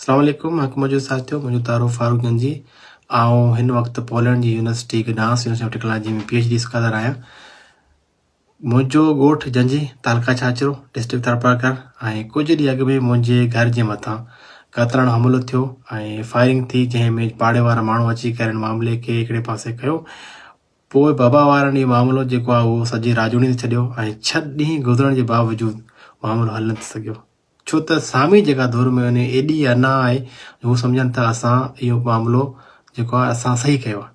اسلام عليڪم حق موجود ساٿيو منهنجو تعارف فاروق جنجي آئون هن وقت پولينڊ جي university Gdansk university of technology ۾ P H D scholar آهيان منهنجو ڳوٺ جنجي تعلقه ڇاڇرو ڊسٽرڪٽ ٿرپارڪر ۽ ڪجهه ڏينهن اڳ ۾ منهنجي گهر جي مٿان قاتلاڻو حملو ٿيو ۽ فائرنگ ٿي جنهن ۾ پاڙي وارا ماڻهو اچي ڪري ان معاملي کي هڪڙي پاسي ڪيو پوء بابا وارن اهو معاملو جيڪو آهي اهو سڄي راڄوڻي تي ڇڏيو ۽ ڇهه ڏينهن گذرڻ جي باوجود معاملو حل نه ٿي سگهيو ڇو ته سامي جيڪا دور ۾ انهي ايڏي انا آهي جو هو سمجهن ٿا اسان اهو معاملو جيڪو آهي اسان صحيح ڪيو آهي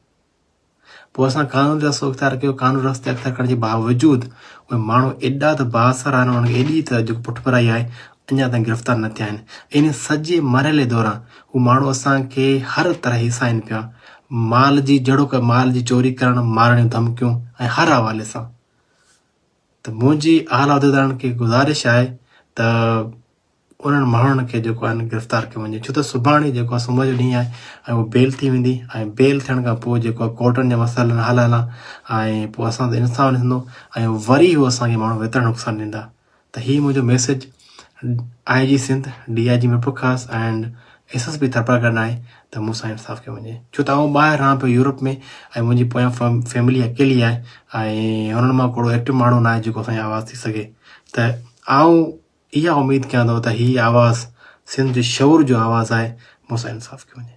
پوء اسان قانوني رستو اختيار ڪيو قانوني رستي اختيار ڪرڻ جي باوجود اهي ماڻهو ايڏا ته بااثر آهن انهن کي ايڏي ته جيڪو پٺڀرائي آهي اڃا تائين گرفتار نه ٿيا آهن ان سڄي مرحلي دوران هو ماڻهو اسان کي هر طرح هيسائن پيا مال جي جهڙوڪ مال جي چوري ڪرڻ مارڻ جون ڌمڪيون ۽ هر حوالي سان ته منهنجي اعليٰ عهديدارن کي گذارش آهي ته انهن ماڻهن کي جيڪو آهي گرفتار ڪيو وڃي ڇو ته سڀاڻي جيڪو آهي سومر جو ڏينهن آهي ۽ اهو بيل ٿي ويندي ۽ بيل ٿيڻ کان پوء جيڪو آهي ڪورٽن جا مسئلا حل هلان ۽ پوء اسان تي انصاف نه ٿيندو ۽ وري هو اسان کي ماڻهو ويتر نقصان ڏيندا ته هي منهنجو message I G Sindh D I G Mirpurkhas and S S P Tharparkar آهي ته مون سان انصاف ڪيو وڃي ڇو ته آئون ٻاهر رهان پيو يورپ ۾ ۽ منهنجي پويان فيملي اڪيلي آهي ۽ هنن مان ڪوڙو ايڪٽو ماڻهو ناهي جيڪو اسان جو آواز ٿي سگهي ته آئون اها اميد ڪيان ٿو ته هي آواز سنڌ جي شعور جو آواز آهي مون سان انصاف ڪيو وڃي.